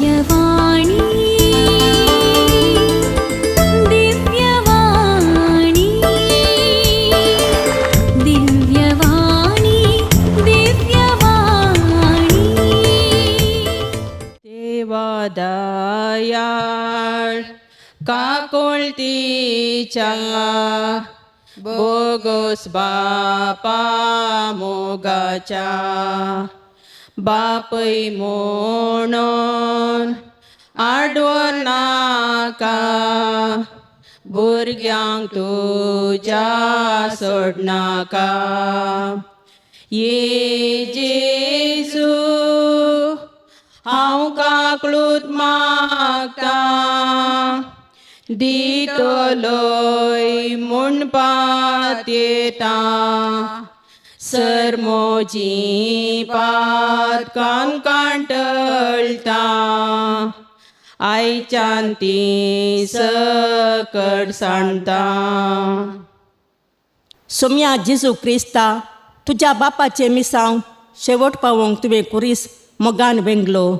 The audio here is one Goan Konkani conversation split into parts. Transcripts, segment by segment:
दिव्यवाणी, दिव्यवाणी, दिव्यवाणी, दिव्यवाणी. देवा दयाळ काकुळतीच्या बोगोस बापा मोगाच्या, बापय म्हणून आडवर नाका, भुरग्यांक तुज्या सोडनाका. ये जेजू, हांव काकळूत मागता, दितलोय म्हूण पातयेता. सर मोजी पातकान कांटळटा, आयच्यान ती सकट सांडता. सोम्या जेजू क्रिस्ता, तुज्या बापाचें मिसांव शेवट पावोवंक तुवें कुरीस मोगान वेंगलो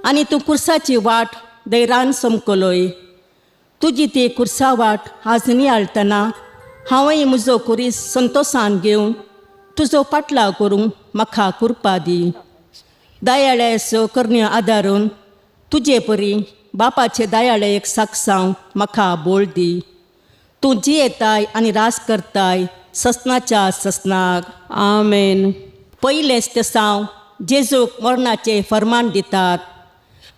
आनी तूं कुर्साची वाट दैरान समकलोय. तुजी ती कुर्सा वाट आज नियाळटना हांवय म्हजो कुरीस संतोसान घेवन तुजो पाटलाव करूंक म्हाका कुरपा दी. दयाळ्याचो करण्यो आदारून तुजे परी बापाचे दयाळे एक साक्षांव म्हाका बोल दी. तूं जियेताय आनी रास करताय ससनाच्या ससनाक. आमेन. पयलेंच ते साव जेजूक मरणाचें फर्मान दितात.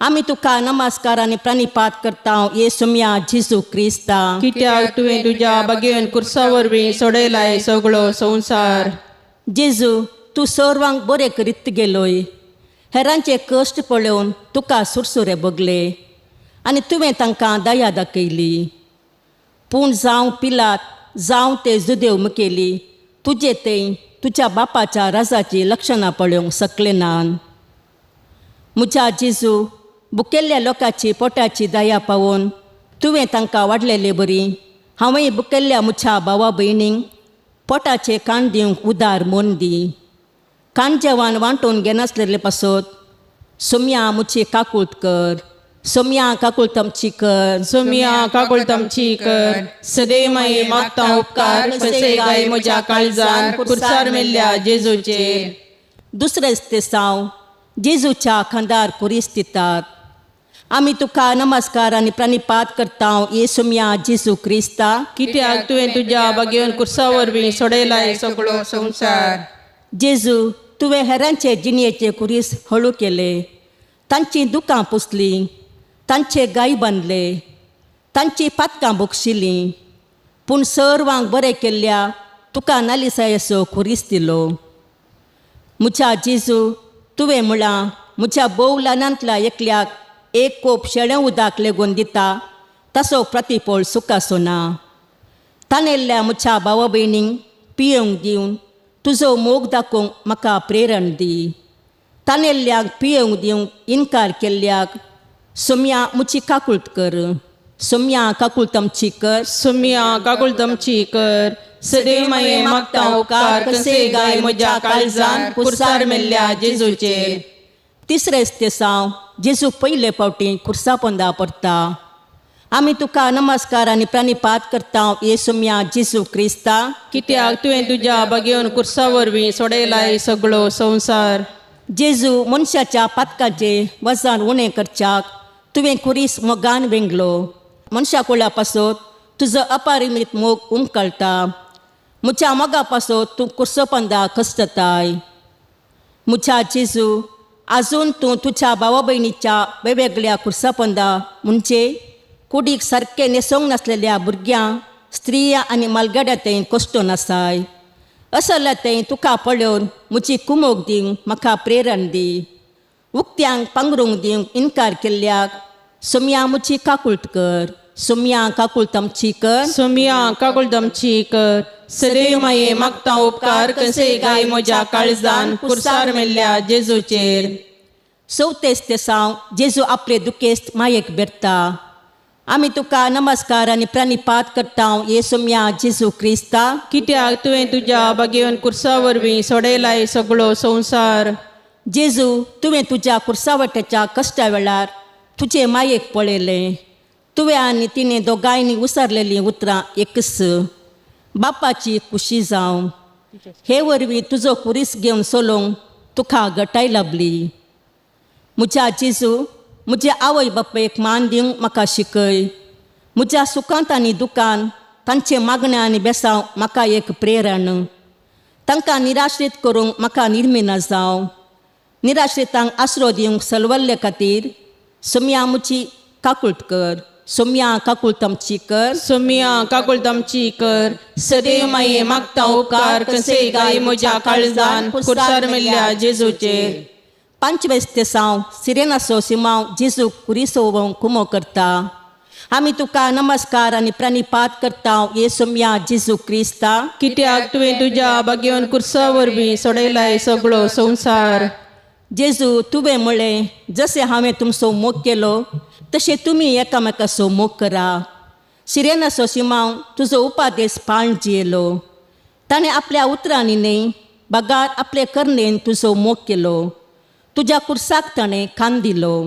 आमी तुका नमस्कार आनी प्रणिपात करता, ये सुम्या जेजू क्रिस्ता. कित्याक तुवें तुज्या बागेवन कुर्सा वरवीं सोडयलाय सगळो संवसार. जेजू, तूं सर्वांक बरें करीत गेलोय. हेरांचे कश्ट पळोवन तुका सुरसुरे भोगले आनी तुवें तांकां दया दाखयली. पूण जावं पिलात, जावं ते जुदेव मुखेली तुजे थंय तुज्या बापाच्या राजाची लक्षणां पळोवंक शकले नान. म्हज्या जेजू, बुकेल्ल्या लोकांची पोटाची दया पावोवन तुवें तांकां वाडलेले बरी, हांवूय बुकेल्ल्या म्हज्या भावा भयणींक पोटाचे कान दिवंक उदार मन दी. कान जेवण वांटून घेनासलेले पासत सोम्या मुची काकूत कर. सोम्या, काकूत आमची कर. सोमिया, काकुळत आमची कर. सदैव माई मागता उपकार कसे गाय म्हज्या काळजान कुर्सार मेल्ल्या जेजूचेर. दुसरेंच ते साव जेजूच्या खांदार कुरीस दितात. आमी तुका नमस्कार आनी प्रणिपात करता, ये सुम्या जेजू क्रिस्ता. कित्याक तुवें तुज्या बागेवन कुर्सा वरवीं सोडयलाय सगळो संवसार. जेजू, तुवें हेरांचे जिणयेचे कुरीस हळू केले, तांचीं दुकां पुसलीं, तांचे गाय बांदले, तांचीं पातकां बक्षिलीं. पूण सर्वांक बरें केल्ल्या तुका नालिसायेचो खुरीस दिलो. म्हज्या जेजू, तुवें म्हळां, म्हज्या भोव ल्हानांतल्या एकल्याक एक कोप शेळें उदक लेगून दिता तसो प्रतिफळ सुखाचो ना. ताणेल्ल्या म्हज्या भावा भयणींक पियेवंक दिवन तुजो मोग दाखोवंक म्हाका प्रेरण दी. ताणेल्ल्याक पियेवंक दिवंक इनकार केल्ल्याक सोम्या मुची काकूळत कर. सोम्या, काकूळत आमची कर. सोमिया, काकुळत आमची कर. सदैव माये मागता उपकार कसे गाय म्हज्या काळजान कुर्सार मेल्ल्या जेजूचेर. तिसरेच ते साव जेजू पयले फावटी खुर्सा पोंदा पडटा. आमी तुका नमस्कार आनी प्रणिपात करता, ये सुम्या जेजू क्रिस्ता. कित्याक तुवें तुज्या बागेवन कुर्सा वरवीं सोडयलाय सगळो संवसार. जेजू, मनशाच्या पातकाचें वजन उणें करच्याक तुवें कुरीस मोगान वेंगलो. मनशा कुळा पासत तुजो अपारिमीत मोग उमकळटा. म्हज्या मोगा पासत तूं कुर्सोपंदा कश्टताय. म्हज्या जेजू, आजून तूं तुज्या भावा भयणीच्या वेगवेगळ्या कुर्सापंदा, म्हणजे कुडीक सारकें न्हेसोवंक नासलेल्या भुरग्यांक, स्त्रिया आनी मालगाड्या थंय कश्टोन आसाय. असल्या थंय तुका पळोवन म्हजी कुमोक दिवंक म्हाका प्रेरण दी. उक्त्यांक पांगरूंक दिवंक इनकार केल्ल्याक सोम्या मुची काकूळत कर. सोम्या, काकूळत आमची कर. सोमिया, काकुळत आमची कर. सदैव माये मागता उपकार कसे गाय म्हज्या काळजान कुर्सार मेल्ल्या जेजूचेर. चवथेच ते साव जेजू आपले दुखेस्त मायेक बेरता. आमी तुका नमस्कार आनी प्रणिपात करता, ये सोम्या जेजू क्रिस्ता. कित्याक तुवें तुज्या बागेवन कुर्सा वरवीं सोडयलाय सगळो संवसार. जेजू, तुवें तुज्या कुर्सावट्याच्या कश्टा वेळार तुजे मायेक पळयलें. तुवें आनी तिणें दोगांयनी उसरलेलीं उतरां एकच, बापाची खुशी जावं. हे वरवीं तुजो खुरीस घेवन चलोवंक तुका गटाय लाबली. म्हज्या जेजू, म्हज्या आवय बापायक मान दिवंक म्हाका शिकय. म्हज्या सुखांत आनी दुखान तांचें मागणें आनी बेसांव म्हाका एक प्रेरण. तांकां निराश्रीत करूंक म्हाका निर्मिना जावं. निराश्रितांक आसरो दिवंक सलवल्ले खातीर सोम्या म्हजी काकूट कर. सोम्या काकूट आमची कर. सोमिया काकुळट आमची कर. सदैव माये मागता उपकार कसे गाय म्हज्या काळजान कुर्सार मेल्ल्या जेजूचेर. पांचवें तेसांव सिरेनाचो सिमांव जेजू कुरिसोवंक कुमो करता. आमी तुका नमस्कार आनी प्रणिपात करता ये सोम्या जेजू क्रिस्ता. कित्याक तुवें तुज्या बागेवन कुर्सा वरवीं सोडयलाय सगळो संवसार. जेजू, तुवें म्हळें, जशें हांवें तुमचो मोग केलो तशें तुमी एकामेकाचो मोग करा. सिरेनाचो सिमांव तुजो उपादेस पाळून जियेलो. ताणें आपल्या उतरांनी न्हय बगार आपले करणेन तुजो मोग केलो. तुज्या कुर्साक ताणें कान दिलो.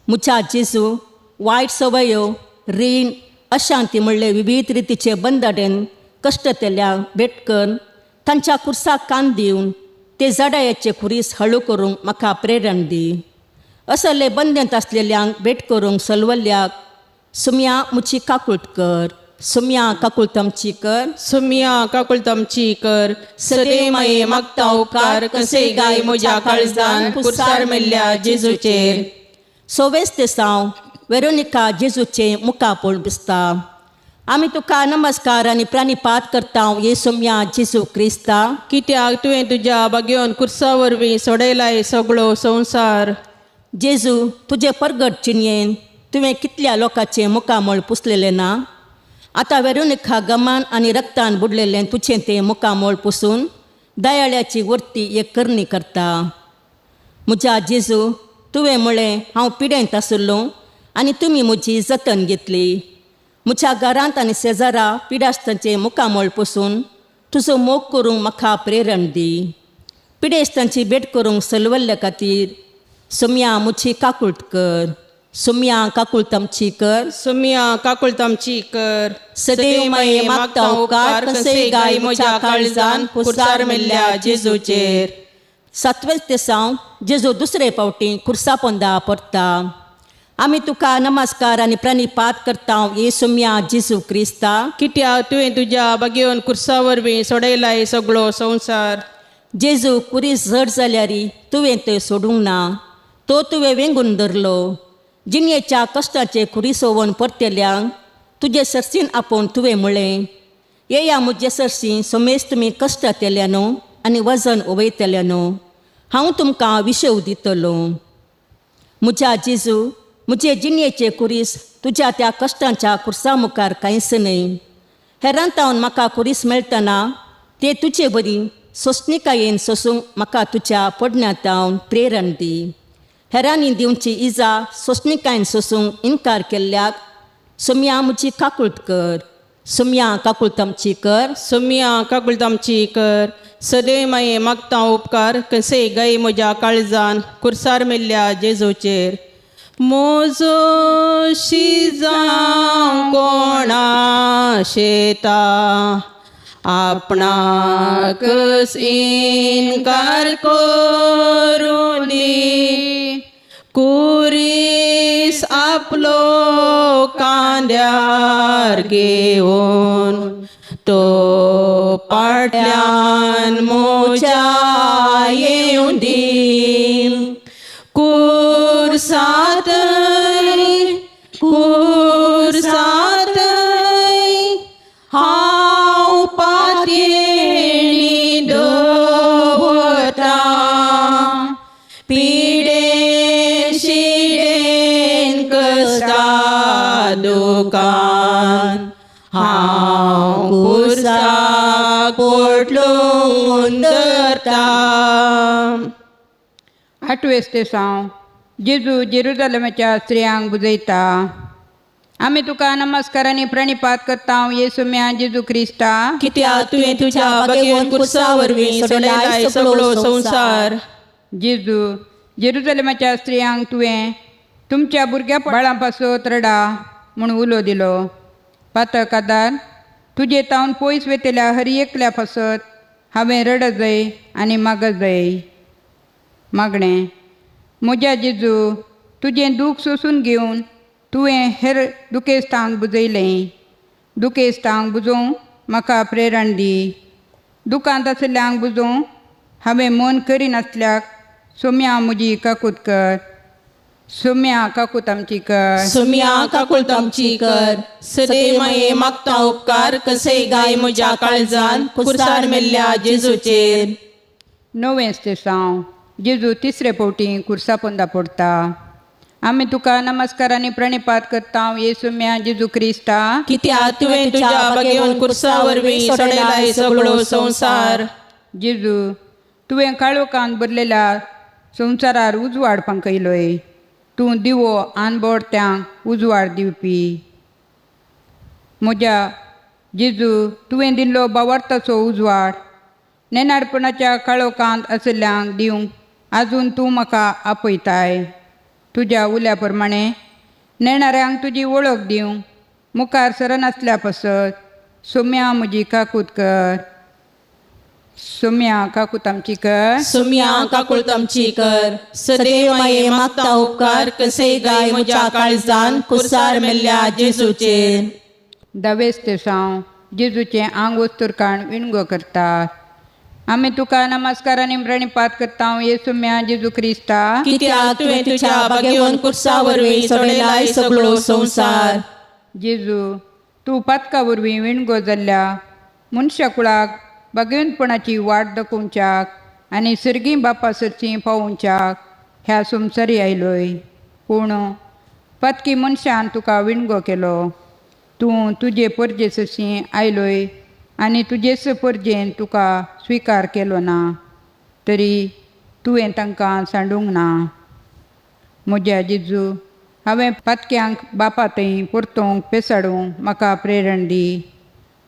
म्हज्या जेजू, वायट सवयो, रीण, अशांती म्हणले विविध रितीचे बंदडेन कश्टतेल्या भेट करून तांच्या कुर्साक कान दिवन ते जडायाचे खुरीस हळू करूंक म्हाका प्रेरण दी. असले बंदेंत आसलेल्यांक भेट करूंक सलवल्ल्याक सुम्या मुची काकूट कर. सुम्या काकूट आमची कर. सोमिया काकुळट आमची कर. सदैव माये मागता उपकार कसे गाय म्हज्या काळजान कुर्सार मेल्ल्या जेजूचेर. सोवेस तेसांव वेरोनिका जेजूचे मुखा पळोवन दिसता. आमी तुका नमस्कार आनी प्रणिपात करता ये सोम्या जेजू क्रिस्ता. कित्याक तुवें तुज्या बागेवन कुर्सा वरवीं सोडयलाय सगळो संवसार. जेजू, तुजें परगट चिनयेन तुवें कितल्या लोकांचें मुखामळ पुसलेलें ना. आतां वेरोनिका गमान आनी रक्तान बुडलेलें तुजें तें मुखामळ पुसून दयाळ्याची वर्ती एक करणी करता. म्हज्या जेजू, तुवें म्हळें, हांव पिडेंत आशिल्लो आनी तुमी म्हजी जतन घेतली. म्हज्या घरांत आनी शेजारा पिडास्तांचें मुखामळ पुसून तुजो मोग करूंक म्हाका प्रेरण दी. पिडेस्तांची भेट करूंक सलवल्ल्या खातीर सोम्या म्हजी काकूट कर. सोम्या काकूट आमची कर. सोमिया काकुळट आमची कर. सदैव माये मागता उपकार कसे गाय म्हज्या काळजान कुर्सार मेल्ल्या जेजूचेर. सातवें तेसांव जेजू दुसरे फावटी खुर्सा पोंदा परता. आमी तुका नमस्कार आनी प्रणिपात करता ये सोम्या जेजू क्रिस्ता. कित्याक तुवें तुज्या बागेवन कुर्सा वरवीं सोडयलाय सगळो संवसार. जेजू, कुरीस जड जाल्यार तुवें तें सोडूंक ना, तो तुवें वेंगून धरलो. जिणेच्या कश्टाचे खुरीस ओवन परतेल्यांक तुजे सरसीन आपोवन तुवें म्हळें, येया म्हजे सरशी समेज तुमी कश्टांतल्या न्हू आनी वजन उवयतल्या न्हू, हांव तुमकां विशेव दितलो. म्हज्या जेजू, म्हजे जिणेचे कुरीस तुज्या त्या कश्टांच्या कुर्सा मुखार कांयच न्हय. हेरांतावन म्हाका कुरीस मेळटना ते तुजे बरी सोंसणिकायेन सोसूंक म्हाका तुज्या पडण्यांतावन प्रेरण दी. हेरांनी दिवची इजा सोंसणिकायेन सोसूंक इनकार केल्ल्याक सोम्या म्हजी काकूट कर. सोम्या काकूट आमची कर. सोमिया काकुळट आमची कर. सदैव माये मागता उपकार कसे गाय म्हज्या काळजान कुर्सार मेल्ल्या जेजूचेर. मोजो शिजांव कोणा शेता आपणाकच इनकार करून दी. कुरीस आपलो कांद्यार घेवन तो पाटल्यान मोजा येवन दी. कुर्सातय कुर्सातय हांव पातयेणी दवरता. पिडेन शिडेन कसता दुकान हांव कुर्साक पोटलून धरता. आठवें तेसांव जेजू जेरुजालेमाच्या स्त्रियांक बुजयता. आमी तुका नमस्कार आनी प्रणिपात करता येसू म्या जेजू क्रिस्ता. कित्याक तुवें तुज्या बागेवन कुर्सा वरवीं सोडयलाय सगळो संवसार. जेजू, जेरुजालेमाच्या स्त्रियांक तुवें तुमच्या भुरग्या बाळां पासत रडा म्हूण उलो दिलो. पातक आदार तुजे तावन पयस वेतल्या हर एकल्या पासत हांवें रडत जाय आनी मागत जाय. मागणें. म्हज्या जेजू, तुजें दूख सोसून घेवन तुवें हेर दुखेस्तांक बुजयलें. दुखेस्तांक बुजोवंक म्हाका प्रेरण दी. दुकांत आशिल्ल्यांक बुजोवंक हांवें मन करिनासल्याक सोम्या म्हजी काकूत कर. सोम्या काकूत आमची कर. सुमिया काकुळट आमची कर. सदैव माये मागता उपकार कसे गाय म्हज्या काळजान कुर्सार मेल्ल्या जेजूचेर. णवें स्तेसांव. जेजू तिसरे फावटी कुर्सा पोंदा पडटा. आमी तुका नमस्कार आनी प्रणिपात करता येसू म्या जेजू क्रिस्ता. कित्याक तुवें तुज्या बागेवन कुर्सा वरवीं सोडयलाय सगळो संवसार. जेजू, तुवें काळोखान भरलेल्या संवसारार उजवाड पांकयलोय. तूं दिवो आनबोडत्यांक उजवाड दिवपी. म्हज्या जेजू, तुवें दिल्लो बावार्थाचो उजवाड नेनाडपणाच्या काळोखांत आशिल्ल्यांक दिवंक आजून तूं म्हाका आपयताय. तुज्या उल्या प्रमाणे नेणाऱ्यांक तुजी वळख दिवंक मुखार सरनासल्या पासत सोम्या म्हजी काकूत कर. सोम्या काकूत आमची कर. सुमिया काकुळट आमची कर. सदैव माये मागता उपकार कसे गाय म्हज्या काळजान कुर्सार मेल्ल्या जेजूचेर. धावेस तेसांव. जेजूचें आंग वस्तुरकाण विणगो करतात. आमी तुका नमस्कार आनी प्रणिपात करता येसू म्या जेजू क्रिस्ता. कित्याक तुवें तुज्या बागेवन कुर्सा वरवीं सोडयलाय सगळो संवसार. जेजू, तूं पातका वरवीं विणगो जाल्ल्या मनशा कुळाक बागेवनपणाची वाट दाखोवच्याक आनी सर्गी बापा सरची पावोवच्याक ह्या संवसारी आयलोय. पूण पातकी मनशान तुका विणगो केलो. तूं तुजे परजे सरशी आयलोय आनी तुजेच परजेन तुका स्विकार केलो ना, तरी तुवें तांकां सांडूंक ना. म्हज्या जेजू, हांवें पातक्यांक बापा थंय परतोवंक पेसाडूंक म्हाका प्रेरण दी.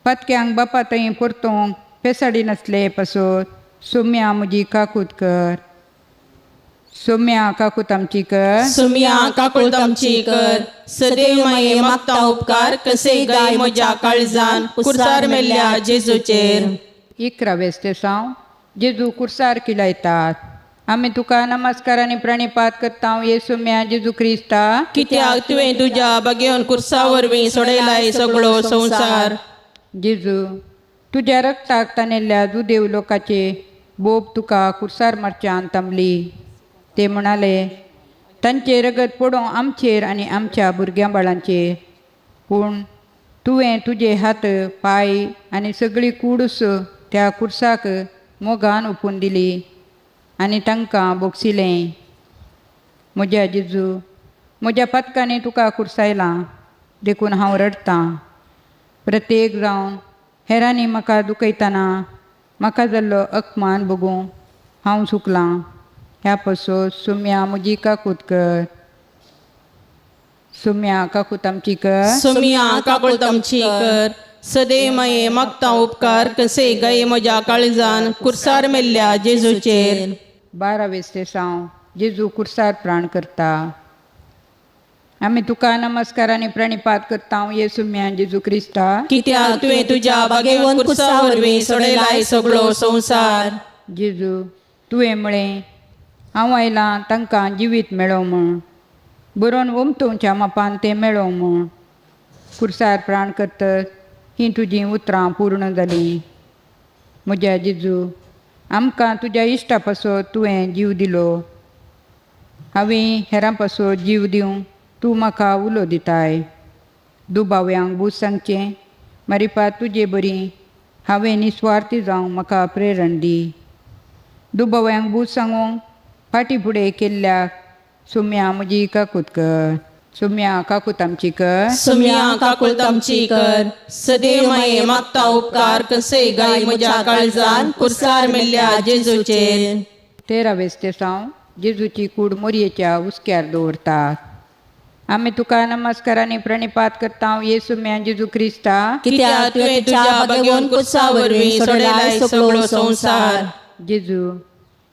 पातक्यांक बापा थंय परतोवंक पेसाडी नासले पासत सोम्या म्हजी काकूत कर. सोम्या काकूत आमची कर. सुमिया काकुळट आमची कर. सदैव माये मागता उपकार कसे गाय म्हज्या काळजान कुर्सार मेल्ल्या जेजूचेर. 11वें स्तेसांव. जेजू कुर्सार किलायतात. आमी तुका नमस्कार आनी प्रणिपात करता येसू म्या जेजू क्रिस्ता. कित्याक तुवें तुज्या बागेवन कुर्सा वरवीं सोडयलाय सगळो संवसार. जेजू, तुज्या रक्ताक तानेल्ल्या जुदेव लोकाचे बोब तुका कुर्सार मारच्यान थांबली. ते म्हणाले, तांचे रगत पडों आमचेर आनी आमच्या भुरग्यां बाळांचेर. पूण तुवें तुजे हात पांय आनी सगळी कूडस त्या कुर्साक मोगान ओपून दिली आनी तांकां बोगसिलें. म्हज्या जेजू, म्हज्या पातकांनी तुका कुर्सायलां देखून हांव रडटां. प्रत्येक जावन हेरांनी म्हाका दुखयतना म्हाका जाल्लो अपमान भोगूंक हांव चुकलां. ह्या पासत सुम्या म्हजी काकूत कर. सुम्या काकूत आमची कर. सुमिया काकुळट आमची कर. सदैव माये मागता उपकार कसे गाय म्हज्या काळजान कुर्सार मेल्ल्या जेजूचेर. 12वें स्तेसांव. जेजू कुर्सार प्राण करता. आमी तुका नमस्कार आनी प्रणिपात करता येसू म्या जेजू क्रिस्ता. कित्याक तुवें तुज्या बागेवन कुर्सा वरवीं सोडयलाय सगळो संवसार. जेजू, तुवें म्हळें, हांव आयलां तांकां जिवीत मेळो म्हूण, बरोवन ओमतोवच्या मापान तें मेळो म्हूण. कुर्सार प्राण करतच हीं तुजीं उतरां पूर्ण जालीं. म्हज्या जेजू, आमकां तुज्या इश्टा पासत तुवें जीव दिलो. हांवें हेरां पासत जीव दिवंक तूं म्हाका उलो दिताय. दुबाव्यांक बूज सांगचें मारिपा तुजे बरी हांवें निस्वार्थी जावंक म्हाका प्रेरण दी. दुबाव्यांक बूज सांगूंक फाटीं फुडें केल्ल्याक सुम्या म्हजी काकूत कर. सुम्या काकूत आमची कर. सुमिया काकुळट आमची कर. सदैव माये मागता उपकार कसे गाय म्हज्या काळजान कुर्सार मेल्ल्या जेजूचेर. 13वें स्तेसांव. जेजूची कूड मोरयेच्या हुस्क्यार दवरतात. आमी तुका नमस्कार आनी प्रणिपात करता येसू म्या जेजू क्रिस्ता. कित्याक तुवें तुज्या बागेवन कुर्सा वरवीं सोडयलाय सगळो संवसार. जेजू,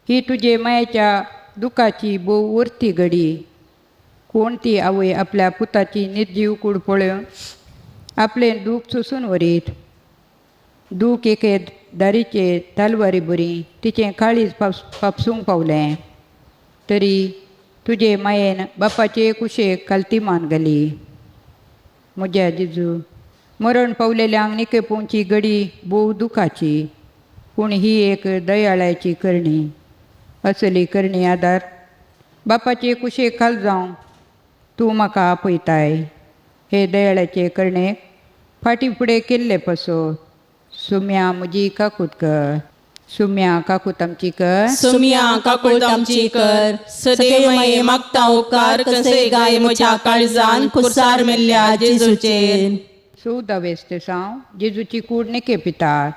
ही तुजे मायेच्या दुखाची भोव वरती घडी. कोण ती आवय आपल्या पुताची निर्जीव कूड पळोवन आपलें दूख सोसून व्हरीत. दूख एके दारीचे तालवारी बरी तिचें काळीज पापसूंक पावलें तरी तुजे मायेन बापाचे कुशेक कालती मान घाली. म्हज्या जेजू, मरण पावलेल्यांक निकेपोवची घडी भोव दुखाची, पूण ही एक दयाळाची करणी. असली करणी आदार बापाचे कुशेक खाल जावं तूं म्हाका आपयताय. हे दयाळाचे करणेक फाटीं फुडें केल्ले पासत सुम्या म्हजी काकूत कर. सुम्या काकूत आमची कर. सुमिया काकूळ आमची कर. सदैव मागता उपकार कसे गाय म्हज्या काळजान कुसार मेल्ल्या जेजूचेर. चवदावें स्तेसांव. जेजूची कूड निके पितात.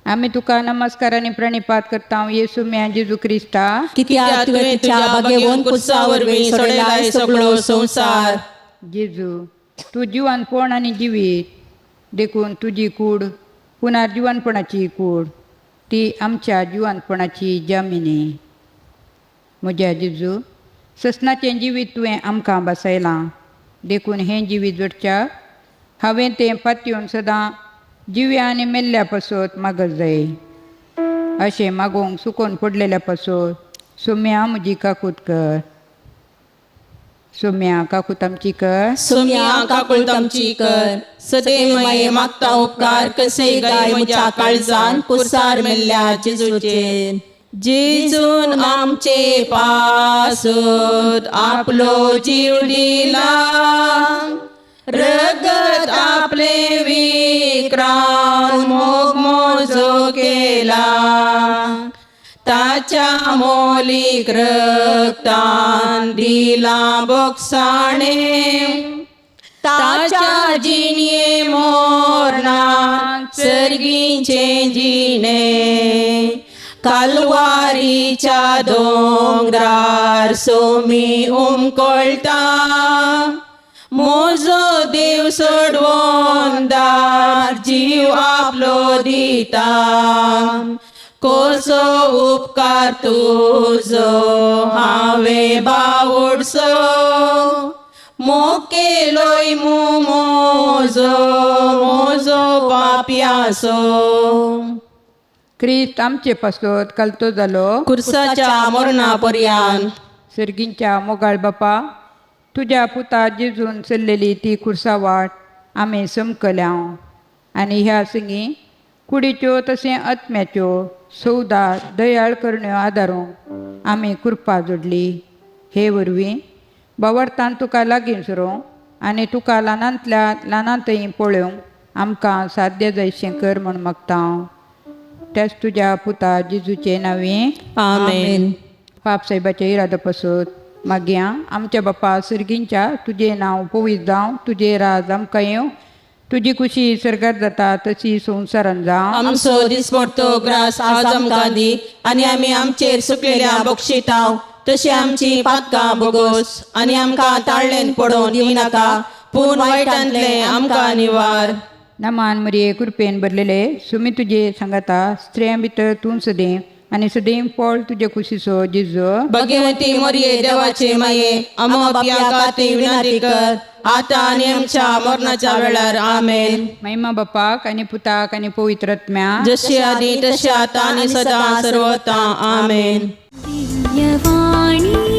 आमी तुका नमस्कार आनी प्रणिपात करता येसू म्या जेजू क्रिस्ता. कित्याक तुवें तुज्या बागेवन कुर्सा वरवीं सोडयलाय सगळो संवसार. जेजू, तूं जिवनपण आनी जिवीत, देखून तुजी कूड पुनर जिवनपणाची कूड, ती आमच्या जिवनपणाची जामिनी. म्हज्या जेजू, ससनाचें जिवीत तुवें आमकां बसयलां, देखून हें जिवीत जोडच्याक हांवें तें पातयेवन सदां जिव्या आनी मेल्ल्या पासत मागत जाय. अशें मागोवंक सुकोवन पडलेल्या पासत सुम्या म्हजी काकूत कर. सुम्या काकूत आमची कर. सुमिया काकूळ आमची कर. सदैव मागता उपकार कसे गाय म्हज्या काळजान कुसार मेल्ल्या जेजूचेर. जेजून आमचे पासत आपलो जीव दिला, रगत आपले विक्रान मोग मोजो केला. ताच्या मोलीक रक्तान दिला बोगसाणे, ताच्या जिणये मोरना सर्गीचे जिणे. कालवारीच्या दोंगरार सोमी उमकळटा, मोजो देव सोडवंदार जीव आपलो दिता. कोसो उपकार तुजो हांवें बावडसो, मोकेलोय मोजो मोजो पापयासो. क्रिस्त आमचे पासत कालतो जालो कुर्साच्या मरणा पर्यान. सर्गींच्या मोगाळ बापा, तुज्या पुता जेजून चल्लेली ती खुर्सा वाट आमी समकल्या आनी ह्या संगी कुडीच्यो तशें आत्म्याच्यो सौदा दयाळ करण्यो आदारूंक आमी कृपा जोडली. हे वरवीं बावडतान तुका लागीं सरोवंक आनी तुका ल्हानांतल्या ल्हानांतय पळोवंक आमकां साध्य जायशें कर म्हूण मागता हांव, त्याच तुज्या पुता जेजूचे नांवे. आमेन. पाप साहेबाच्या इरादा पासत मागया. आमच्या बापा सर्गींच्या, तुजें नांव पवित्र जावं, तुजें राज आमकां येवं, तुजी खुशी सर्गात जाता तशी संवसारान जावं. आमचो दिसपडतो ग्रास आज आमकां दी, आनी आमी आमचेर सुकलेल्या बक्षिताव तशी आमची पातकां बोगोस, आनी आमकां ताळ्ळेन पडोवन दिवनाका, पूण वायटांतलें आमकां निवार. नमान मरिये, कृपेन भरलेले, सुमी तुजे सांगाता, स्त्रियां भितर तूं सदैव आनी सदैव फळ तुजे कुशीचो जेजू. भगवती मोरये, देवाचे माये, आमो बापया खातीर विनंती कर, आता आनी आमच्या मरणाच्या वेळार. आमेन. महिमा बापाक आनी पुताक आनी पवित्र आत्म्या. जशी आदी तशी आता आनी सदा सर्वता. आमेन. दिव्यवाणी.